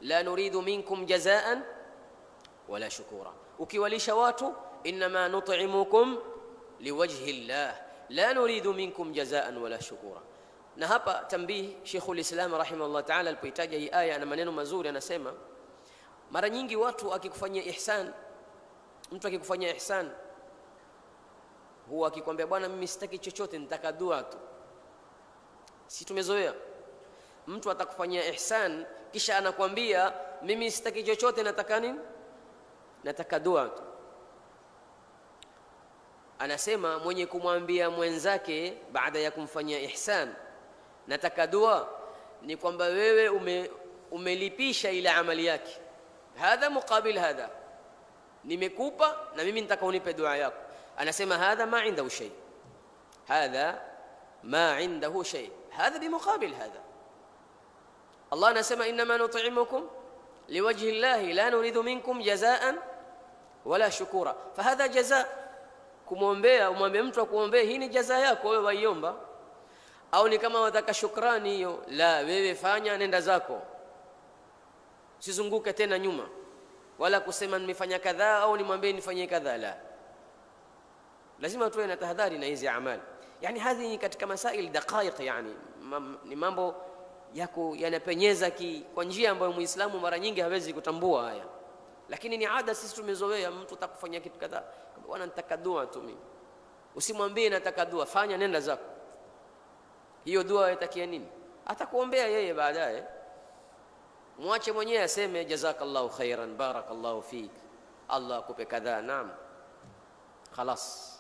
La nuridu minkum jazaan wala shukura. Ukiwalisha watu, innama nut'imukum liwajhi llah la nuridu minkum jazaan wala shukura. Na hapa tambihi, Sheikhul Islam rahimahullah ta'ala alipoitaja hii aya na maneno mazuri, anasema mara nyingi watu akikufanyia ihsan, mtu akikufanyia ihsan huwa akikwambia bwana, mimi sitaki chochote, nitaka dua tu. Si tumezoea mtu atakufanyia ihsan kisha anakwambia mimi sitaki chochote, nataka nini? Nataka dua tu. Anasema mwenye kumwambia mwenzake baada ya kumfanyia ihsan nataka dua, ni kwamba wewe umelipisha ile amali yake. Hadha muqabil hadha, nimekupa na mimi nitaka unipe dua yako. Anasema hadha ma indahu shay, hadha ma indahu shay, hadha bimuqabil hadha. Allah anasema innama nut'imukum liwajhi llahi la nuridu minkum jazaan wala shukura. Fahadha jaza, kumwombea, umwambie mtu akuombee, hii ni jaza yako wewe waiomba. Au ni kama wataka shukrani hiyo, la, wewe fanya, nenda zako, usizunguke tena nyuma wala kusema nimefanya kadhaa au nimwambie nifanyie kadhaa. La, lazima tuwe na tahadhari na hizi amali. Yani hadhi ni katika masail daqaiq, yani ni mambo yako yanapenyeza kwa njia ambayo Muislamu mara nyingi hawezi kutambua haya, lakini ni ada, sisi tumezoea. Mtu atakufanyia kitu kadhaa, bwana, nitaka dua tu mimi. Usimwambie nataka dua, fanya, nenda zako. Hiyo dua itakia nini? Atakuombea yeye baadaye. Mwache mwenyewe aseme jazakallahu khairan, barakallahu fik, Allah akupe kadhaa. Naam, khalas.